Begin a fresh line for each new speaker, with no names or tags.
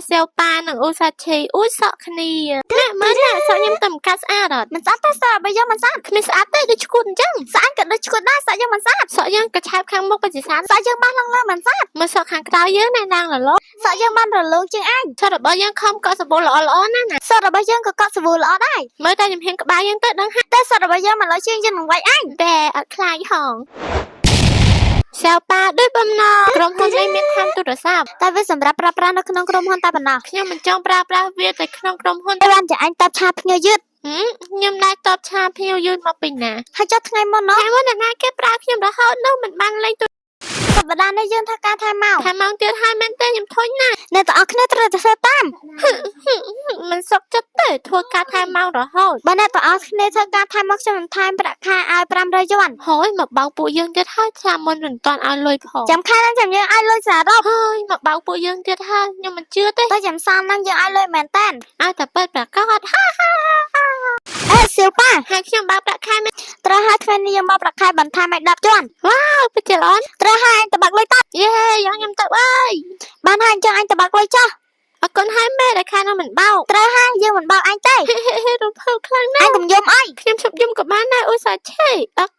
សៀវប៉ានិងអ៊ូសាឈីអ៊ូសក់គ្នាណាមើលណាសក់ខ្ញុំទៅមិនកាត់ស្អាតអត់
មិនស្អាតទេសក់របស់យើងមិនស្អាត
គ្មានស្អាតទេដូចឈួតអញ្ចឹង
ស្អាតក៏ដូចឈួតដែរសក់យើងមិនស្អាត
សក់យើងក៏ឆែបខាងមុខក៏ជាស្អាត
សក់យើងបានឡើងលើមិនស្អាត
មើលសក់ខាងក្រោយយើងណែឡើងរលោង
សក់យើងបានរលោងជាងអញ
សក់របស់យើងខំកក់សាប៊ូល្អល្អណាស់ណា
សក់របស់យើងក៏កក់សាប៊ូល្អដែរ
មើលតែជំហានក្បាលយើងទៅដឹងហា
តែសក់របស់យើងមិនល្អជាងយើងនឹងវាយអញ
តែអត់ខ្លាចហងសៀវប៉ាដូចបំណងក្រុមហ៊ុននេះមានខាងទូរស័ព្ទ
តែវាសម្រាប់ប្រើប្រាស់នៅក្នុងក្រុមហ៊ុនតែប៉ុណ្ណោះ
ខ្ញុំមិនចង់ប្រើប្រាស់វាតែក្នុងក្រុមហ៊ុន
តែបានជាអញតបឆាភ្ញៀវយឺត
ហឹមខ្ញុំដែរតបឆាភ្ញៀវយឺតមកពីណា
ហើយចុះថ្ងៃមុនណោះ
តែមុនអ្នកណាគេប្រើខ្ញុំរហូតនោះមិនបានលេងទូ
សប្តាហ៍នេះយើងធ្វើការថែមម៉ោង
ថែមម៉ោងទៀតហើយមែនទេខ្ញុំធុញណាស់
អ្នកទាំងអស់គ្នាត្រូវតែធ្វើតាម
មិនសុខចិត្តទេធ្វើការថែមម៉ោងរហូត
បើអ្នកទាំងអស់គ្នាធ្វើការថែមមកខ្ញុំនឹងថែមប្រាក់ខែឲ្យ500យួន
ហើយមកបោកពួកយើងទៀតហើយឆ្នាំមុនមិនទាន់ឲ្យលុយផង
ចាំខែហ្នឹងចាំយើងឲ្យលុយសរុប
ហើយមកបោកពួកយើងទៀតហើយខ្ញុំមិនជឿទេ
តែចាំសំហ្នឹងយើងឲ្យលុយមែនតើ
ឲ្យតែពិតប្រាកដហា
អេសៀវប៉ា
ហើយខ្ញុំបើកប្រាក់ខែមែន
ត្រូវឲ្យថ្ងៃនេះយើងមកប្រាក់ខែបន្ថែមឲ្យ10យួន
អើពិតជាល្អ
ត្រូវឲ្យអញទៅបាក់លុយត
យេយកខ្ញុំទៅអើយ
បានហើយអញ្ចឹងអញទៅបាក់លុយចុះ
អរគុណហើយមែនដែលខែនោះមិនបោក
ត្រូវហើយយើងមិនបោកអញទេ
រំភើបខ្លាំងណាស់
អញកុំយំអី
ខ្ញុំឈប់យំក៏បានដែរអូសាឆេអរគុណ។